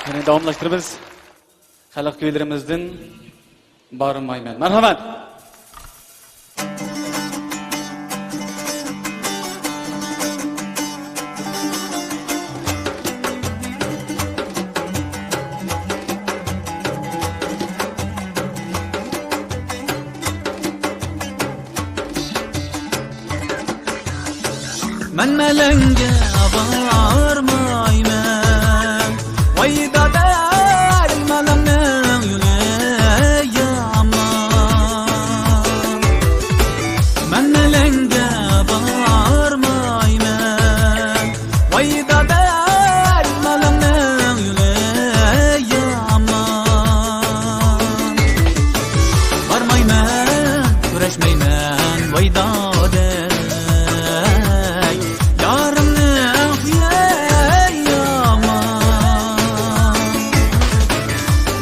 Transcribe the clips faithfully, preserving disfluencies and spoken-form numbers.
يەنە داۋاملاشتۇرىمىز. خەلق كۈيلىرىمىزدىن بارمايمەن. مەرھەمەت. مەن مەلەڭگە بارمايمەن، ۋاي داداي، مەلەڭنىڭ يولى يامان. مەن مەلەڭگە بارمايمەن، ۋاي داداي، مەلەڭنىڭ يولى يامان. بارمايمەن، كۆرۈشمەيمەن، ۋاي داداي، يارىمنىڭ خۇيى يامان.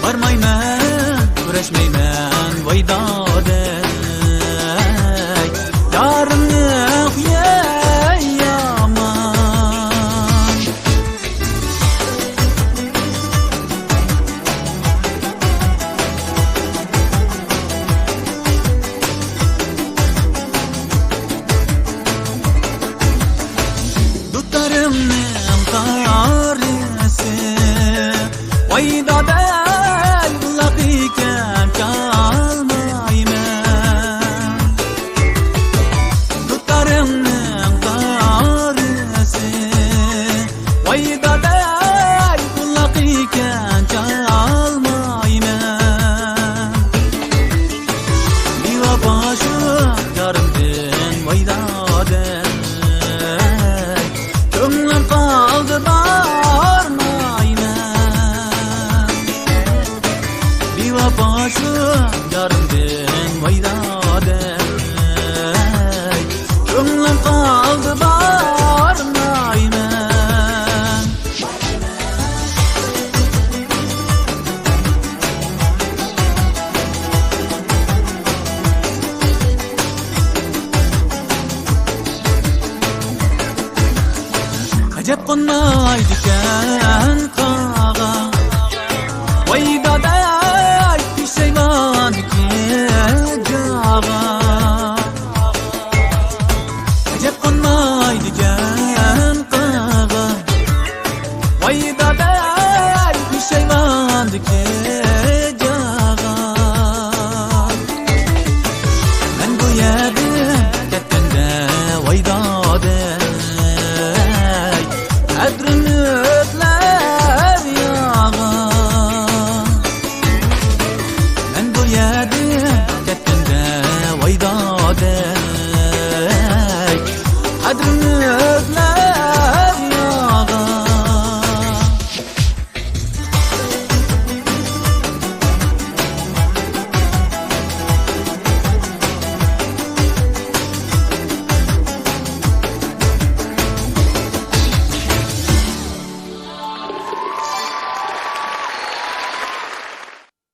بارمايمەن، كۆرۈشمەيمەن، ۋاي داداي، يارىمنىڭ خۇيى يامان. دۇتارىمنىڭ قارىسى، ۋاي داداي، بۇلاق ئىكەن، چالمايمەن. دۇتارىمنىڭ قارىسى، ۋاي داداي، بۇلاق ئىكەن، چالمايمەن. بىۋاپا شۇ يارىمدىن، ۋاي داداي، كۆڭلۈم قالدى، بارمايمەن. بىۋاپا شۇ يارىمدىن، ۋاي داداي، كۆڭلۈم قالدى، بارمايمەن. ئەجەب قونمايدىكەن قاغا، ۋاي داداي، پېشايۋاندىكى جاغا. ئەجەب قونمايدىكەن قاغا، ۋاي داداي، پېشايۋاندىكى جاغا. مەن بۇ يەردىن كەتكەندە، ۋاي داداي، قەدرىم ئۆتلەر ياغا. مەن بۇ يەردىن كەتكەندە، ۋاي داداي، قەدرىم